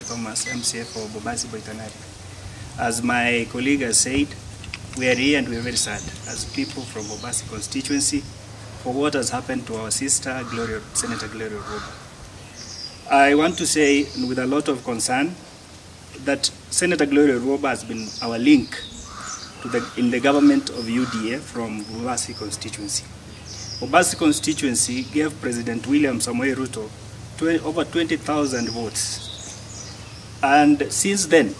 Thomas, MCA for Bobasi Boitanari. As my colleague has said, we are here and we are very sad as people from Bobasi constituency for what has happened to our sister, Gloria, Senator Gloria Orwoba. I want to say with a lot of concern that Senator Gloria Orwoba has been our link to in the government of UDA from Bobasi constituency. Bobasi constituency gave President William Samoei Ruto over 20,000 votes. And since then,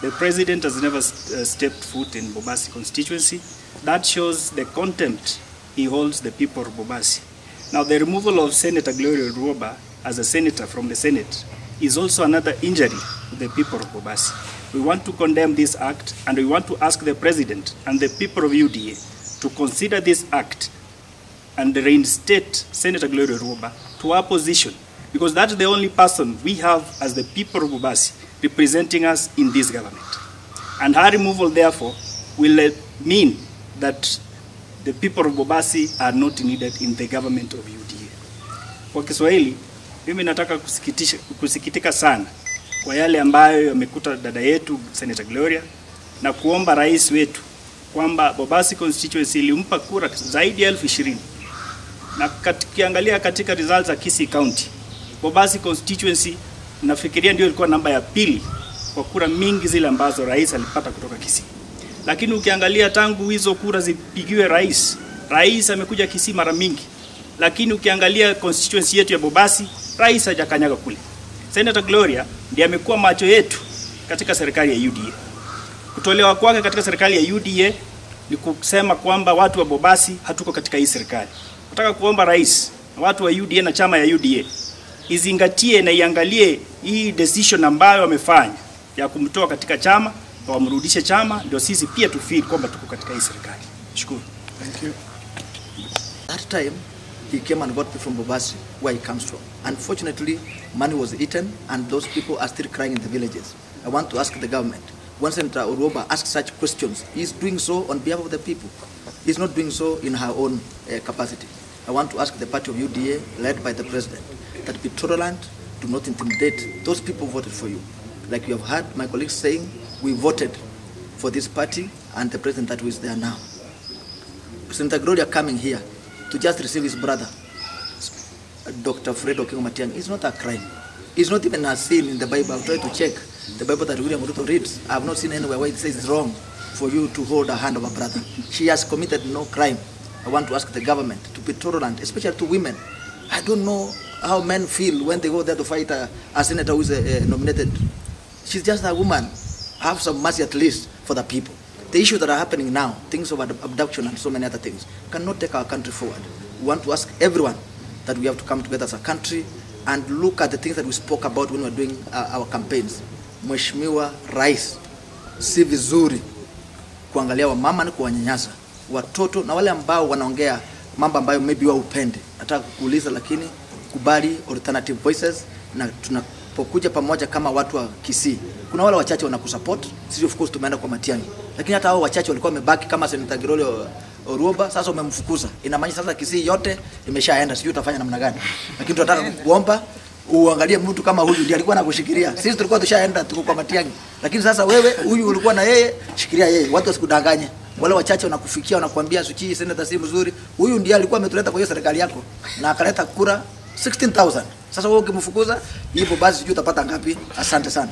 the president has never stepped foot in Bobasi constituency. That shows the contempt he holds the people of Bobasi. Now, the removal of Senator Gloria Orwoba as a senator from the Senate is also another injury to the people of Bobasi. We want to condemn this act, and we want to ask the president and the people of UDA to consider this act and reinstate Senator Gloria Orwoba to our position, because that's the only person we have as the people of Bobasi representing us in this government. And her removal, therefore, will mean that the people of Bobasi are not needed in the government of UDA. Kwa Kiswahili, mimi nataka kusikitika sana kwa yale ambayo yamekuta dada yetu Senator Gloria, na kuomba rais wetu kwamba Bobasi constituency ilimpa kura zaidi ya 20,000. Na tukiangalia katika results za Kisii County, Bobasi constituency nafikiria ndio ilikuwa namba ya pili kwa kura mingi zile ambazo rais alipata kutoka Kisii. Lakini ukiangalia tangu hizo kura zipigiwe rais, rais amekuja Kisii mara mingi. Lakini ukiangalia constituency yetu ya Bobasi, rais hajakanyaga kule. Senator Gloria ndiye amekuwa macho yetu katika serikali ya UDA. Kutolewa kwake katika serikali ya UDA ni kusema kwamba watu wa Bobasi hatuko katika hii serikali. Nataka kuomba rais na watu wa UDA na chama ya UDA izingatie na iangalie hii decision ambayo wamefanya ya kumtoa katika chama na wamrudishe chama, ndio sisi pia tu feel kwamba tuko katika hii serikali. Shukuru. Thank you. That time he came and got me from Bobasi, where he comes from. Unfortunately, money was eaten and those people are still crying in the villages. I want to ask the government, when Senator Orwoba asks such questions, he's doing so on behalf of the people. He's not doing so in her own capacity. I want to ask the party of UDA, led by the president, that be tolerant, do not intimidate those people who voted for you. Like you have heard my colleagues saying, we voted for this party and the president that is there now. Senator Gloria coming here to just receive his brother, Dr. Fred Okengo Matiang'i, is not a crime. It's not even a sin in the Bible. I've tried to check the Bible that William Ruto reads. I have not seen anywhere where it says it's wrong for you to hold a hand of a brother. She has committed no crime. I want to ask the government to be tolerant, especially to women. I don't know how men feel when they go there to fight a senator who is nominated. She's just a woman. Have some mercy at least for the people. The issues that are happening now, things of abduction and so many other things, cannot take our country forward. We want to ask everyone that we have to come together as a country and look at the things that we spoke about when we were doing our campaigns. Mheshimiwa Rais, si vizuri kuangalia wamama na kuwanyanyasa watoto na wale ambao wanaongea mambo ambayo maybe wao upende. Nataka kukuuliza, lakini kubali alternative voices, na tunapokuja pamoja kama watu wa Kisii, kuna wale wachache wanakusupport. Sisi of course tumeenda kwa Matiang'i, lakini hata hao wachache walikuwa wamebaki kama Senator Gloria Orwoba, sasa umemfukuza. Inamaanisha sasa Kisii yote imeshaenda, sijui utafanya namna gani. Lakini tunataka kuomba uangalie mtu kama huyu ndiye alikuwa anakushikilia. Sisi tulikuwa tushaenda, tuko kwa Matiang'i. Lakini sasa wewe huyu ulikuwa na yeye, shikilia yeye. Watu wasikudanganye. Wale wachache wanakufikia wanakuambia suchi senator si mzuri. Huyu ndiye alikuwa ametuleta kwa hiyo serikali yako na akaleta kura 16,000. Sasa wewe ukimfukuza hivyo basi sijui utapata ngapi. Asante sana.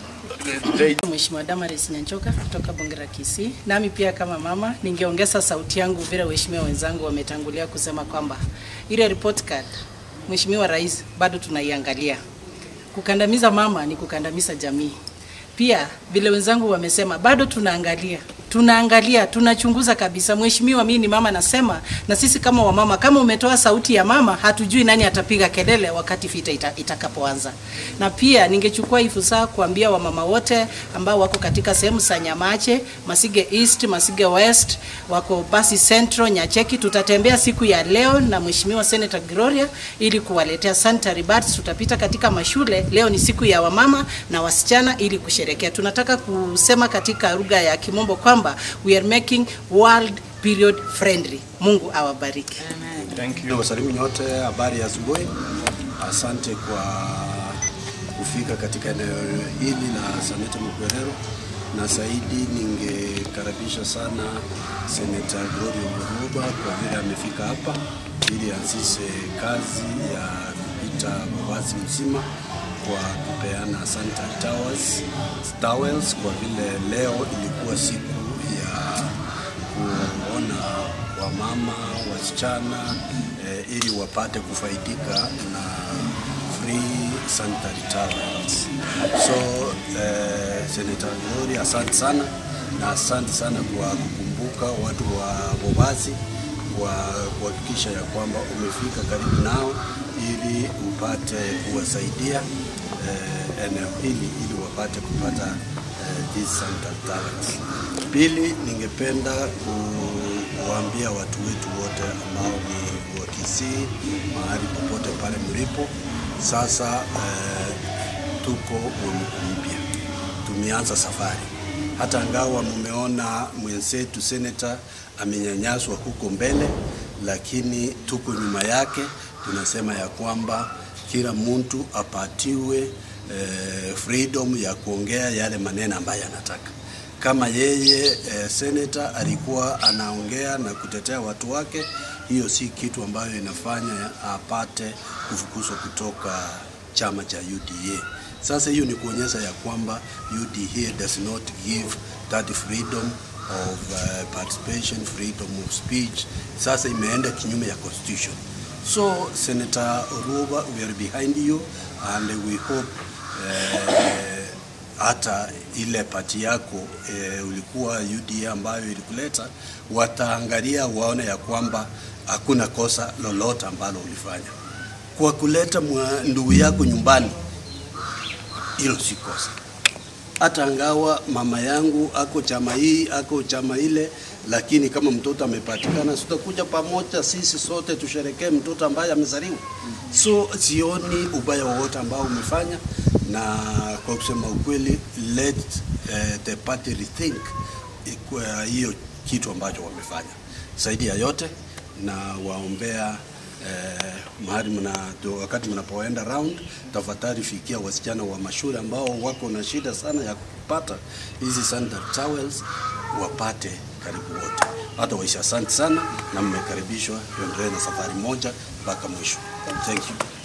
Mheshimiwa Damaris Nyanchoka kutoka Bunge la Kisii. Nami pia kama mama ningeongeza sauti yangu vile waheshimiwa wenzangu wametangulia kusema kwamba ile report card Mheshimiwa Rais bado tunaiangalia. Kukandamiza mama ni kukandamiza jamii. Pia vile wenzangu wamesema bado tunaangalia. Tunaangalia, tunachunguza kabisa. Mheshimiwa, mimi ni mama nasema, na sisi kama wamama, kama umetoa sauti ya mama, hatujui nani atapiga kelele wakati vita itakapoanza. Na pia ningechukua hii fursa kuambia wamama wote ambao wako katika sehemu za Nyamache, Masige East, Masige West, wako Basi Central, Nyacheki, tutatembea siku ya leo na Mheshimiwa Senator Gloria ili kuwaletea sanitary pads. Tutapita katika mashule. Leo ni siku ya wamama na wasichana ili kusherehekea. Tunataka kusema katika lugha ya Kimombo kwamba we are making world period friendly. Mungu awabariki. Amen. Thank you. Wasalimu nyote, habari ya asubuhi. Asante kwa kufika. kufika katika eneo hili la Samete Mokwerero, na zaidi ningekaribisha sana Senator Gloria Orwoba kwa vile amefika hapa ili anzishe kazi ya kupita Bobasi mzima kwa kupeana sanitary towels, kwa vile leo ilikuwa siku ya kuona wamama, wasichana ili wapate kufaidika na free sanitary towels. So Senator Gloria, asante sana, na asante sana kwa kukumbuka watu wa Bobasi, kwa kuhakikisha ya kwamba umefika karibu nao ili upate kuwasaidia eneo hili ili wapate kupata these sanitary towels. Pili, ningependa kuwaambia watu wetu wote ambao ni wa Kisii, mahali popote pale mlipo, sasa tuko mwamko mpya, tumeanza safari. Hata ingawa mumeona mwenzetu senator amenyanyaswa huko mbele, lakini tuko nyuma yake. Tunasema ya kwamba kila mtu apatiwe freedom ya kuongea yale maneno ambayo anataka. Kama yeye senator alikuwa anaongea na kutetea watu wake, hiyo si kitu ambayo inafanya apate kufukuzwa kutoka chama cha UDA. Sasa hiyo ni kuonyesha ya kwamba UDA does not give that freedom of participation, freedom of speech. Sasa imeenda kinyume ya constitution. So Senator Orwoba, we are behind you and we hope hata ile pati yako ulikuwa UDA ambayo ilikuleta, wataangalia waone ya kwamba hakuna kosa lolote ambalo ulifanya. Kwa kuleta ndugu yako nyumbani, hilo si kosa. Hata angawa mama yangu ako chama hii, ako chama ile, lakini kama mtoto amepatikana, tutakuja pamoja sisi sote tusherekee mtoto ambaye amezaliwa. So sioni ubaya wowote ambao umefanya, na kwa kusema ukweli, let the party rethink hiyo kitu ambacho wamefanya. Zaidi ya yote, na waombea mahali wakati mnapoenda round, tafadhali fikia wasichana wa mashule ambao wako na shida sana ya kupata hizi sanitary towels, wapate karibu wote. Hata waisha, asante sana na mmekaribishwa, tuendelee na safari moja mpaka mwisho. Thank you.